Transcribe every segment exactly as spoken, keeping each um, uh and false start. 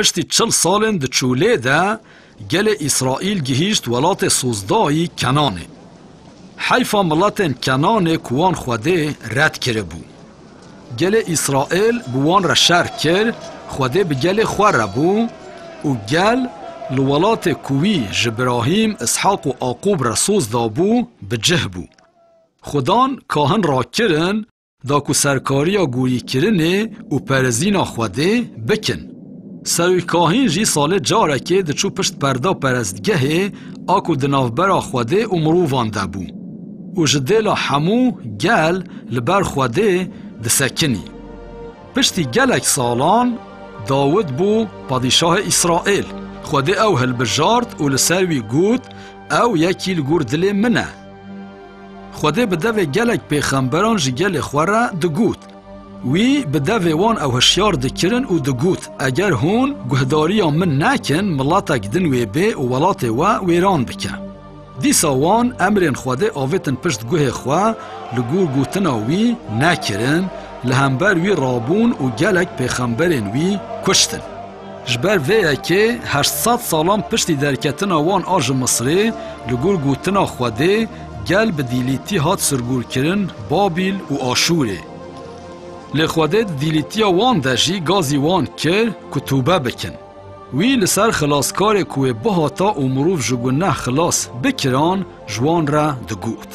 Piştî çil salên di çûlê de gelê Îsraîl gihîşt welatê sozdayî Kenanê. Heyfa miletên Kenanê ku wan Xwedê red kiribû. Gelê Îsraîl bi wan re şer kir, Xwedê bi gelê xwe re bû û gel li welatê ku wî ji Birahîm, Îshaq û Aqûb re soz dabû, bi cih bû. Xudan kahin rakirin da ku serkariya gorîkirinê û perezîna Xwedê bikin. Serokahîn jî salê carekê diçû pişt perda perestgehê a ku di navbera Xwedê û mirovan de bû û ji dêla hemû gel li ber Xwedê disekinî. Piştî gelek salan Dawid bû padîşahê Îsraîl. Xwedê ew hilbijart û li ser wî got, "Ew yekî li gor dilê min e." Xwedê bi devê gelek pêxemberan ji gelê xwe re digot. Wî bi devê wan ew hişyar dikirin û digot, "Eger hûn guhdariya min nekin, miletek din wê bê û welatê we wêran bike." Dîsa wan emrên Xwedê avêtin pişt guhê xwe, li gor gotina wî nekirin, li hember wî rabûn û gelek pêxemberên wî kuştin. Ji ber vê yekê heşt sed salan piştî derketina wan a ji Misirê, li gor gotina Xwedê, gel bi dîlîtî hat sirgûrkirin Babîl û Aşûrê. Lê Xwedê di dîlîtiya wan de jî gazî wan kir ku tûbe bikin. Wî li ser xilaskarê ku wê bihata û mirov ji guneh xilas bikiran, ji wan re digot.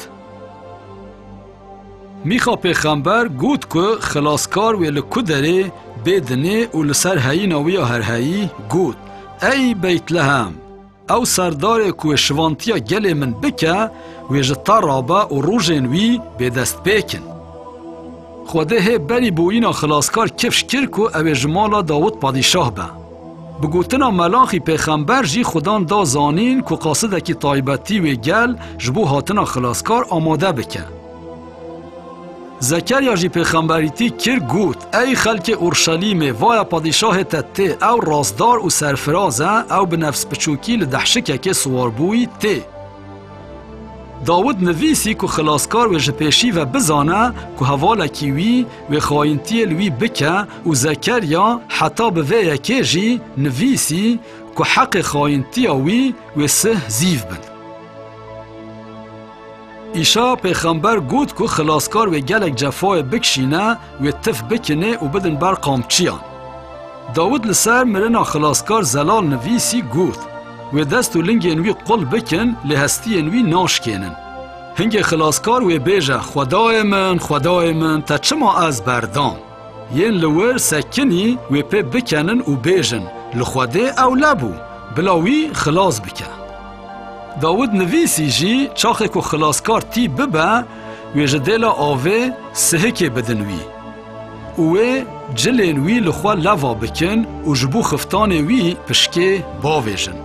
Mîxa pêxember got ku xilaskar wê li ku derê bê dinê û li ser heyîna wî ya herheyî got, "Ey Beytlehem, ew serdarê ku wê şivantiya gelê min bike, wê ji te rabe û rojên wî bêdestpêk in." Xwedê hê berî boyîna xilaskar kifş kir ku ew ê ji mala Dawid padîşah be. Bi gotina Melaxî pêxember jî Xudan da zanîn ku qasidekî taybetî wê gel ji bo hatina xilaskar amade bike. Zekerya jî pêxemberîtî kir, got, "Ey xelkê Urşelîmê, vaya padîşahê te tê, ew rastdar û serfiraz e, ew bi nefsbiçûkî li dehşikekê siwarbûyî tê." Dawid nivîsî ku xilaskar wê ji pêşî ve bizane ku hevalekî wî wê xayintiyê li wî bike û Zekerya heta bi vê yekê jî nivîsî ku heqê xayintiya wî wê sih zîv bin. Îşaya pêxember got ku xilaskar wê gelek cefayê bikişîne, wê tif bikinê û bidin ber qamçiyan. Dawid li ser mirina xilaskar zelal nivîsî got, "Wê dest û lingên wî qul bikin, lê hestiyên wî naşkênin. Hingê xilaskar wê bêje, 'Xwedayê min, Xwedayê min, te çima ez berdam?' Yên li wir sekinî wê pê bikenin û bêjin, 'Li Xwedê ew lebû, bila wî xilas bike.'" Dawid nivîsî jî, çaxê ku xilaskar tî bibe, wê ji dêla avê sihikê bidin wî û wê cilên wî li xwe leva bikin û ji bo xiftanê wî pişkê bavêjin.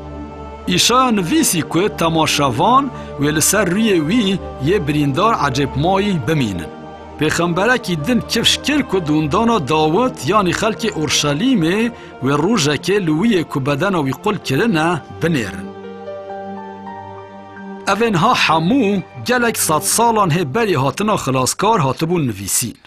Îşaya nivîsî ku temaşevan wê li ser rûyê wî yê birîndar ecêbmayî bimînin. Pêxemberekî din kifş kir ku dûndana Dawid, yanî xelkê Orşelîmê, wê rojekê li wî yê ku bedena wî qul kirine, binêrin. Evên ha hemû gelek sed salan hê berî hatina xilaskar hatibûn nivîsîn.